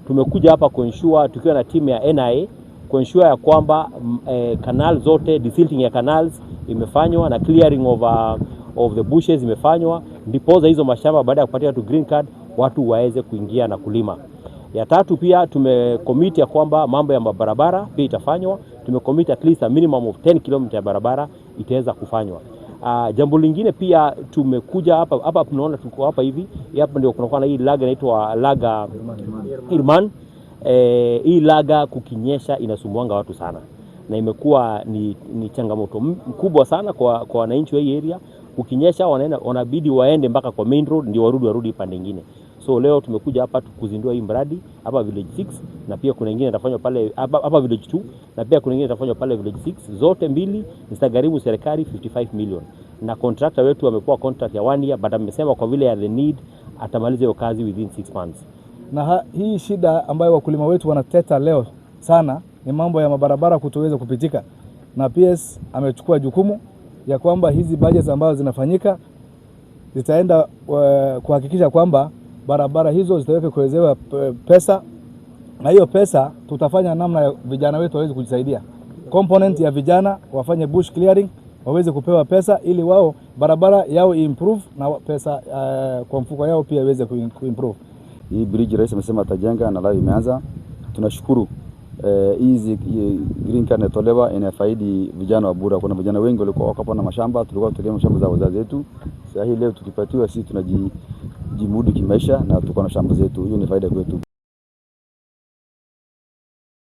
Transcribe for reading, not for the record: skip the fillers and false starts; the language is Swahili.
Tumekuja hapa kuensure tukiwa na timu ya NIA kuensure ya kwamba canal zote, desilting ya canals imefanywa na clearing of the bushes imefanywa, ndiposa hizo mashamba baada ya kupatia watu green card watu waweze kuingia na kulima. Ya tatu, pia tumecommit ya kwamba mambo ya mabarabara pia itafanywa. Tumecommit at least a minimum of 10 km ya barabara itaweza kufanywa. Jambo lingine pia tumekuja hapa hapa, tunaona tuko hapa hivi hapa ndio kunakuwa na hii laga inaitwa Laga Irman. Hii laga kukinyesha inasumbuanga watu sana na imekuwa ni changamoto mkubwa sana kwa wananchi wa hii area. Kukinyesha wanaenda, wanabidi waende mpaka kwa main road ndio warudi pande nyingine. So leo tumekuja hapa kuzindua hii mradi hapa village 6 na pia kuna ingine itafanywa pale hapa village 2 na pia kuna ingine itafanywa pale village 6. Zote mbili zitagharimu serikali 55 million, na contractor wetu amepewa contract ya one year, but amesema kwa vile ya the need atamaliza hiyo kazi within 6 months. Na hii shida ambayo wakulima wetu wanateta leo sana ni mambo ya mabarabara kutoweza kupitika, na PS amechukua jukumu ya kwamba hizi budgets ambazo zinafanyika zitaenda kuhakikisha kwamba barabara hizo zitaweka kuwezewa pesa, na hiyo pesa tutafanya namna ya vijana wetu waweze kujisaidia. Component ya vijana wafanye bush clearing, waweze kupewa pesa ili wao barabara yao improve na pesa kwa mfuko yao pia iweze kuimprove. Hii bridge rais amesema atajenga na leo imeanza. Tunashukuru hizi green card inatolewa inafaidi vijana wa Bura. Kuna vijana wengi walikuwa wako na mashamba, tulikuwa tukilima mashamba za wazazi wetu. Sasa hii leo tukipatiwa, sisi tunajimudu kimaisha na tuko na shamba zetu. Hiyo ni faida kwetu.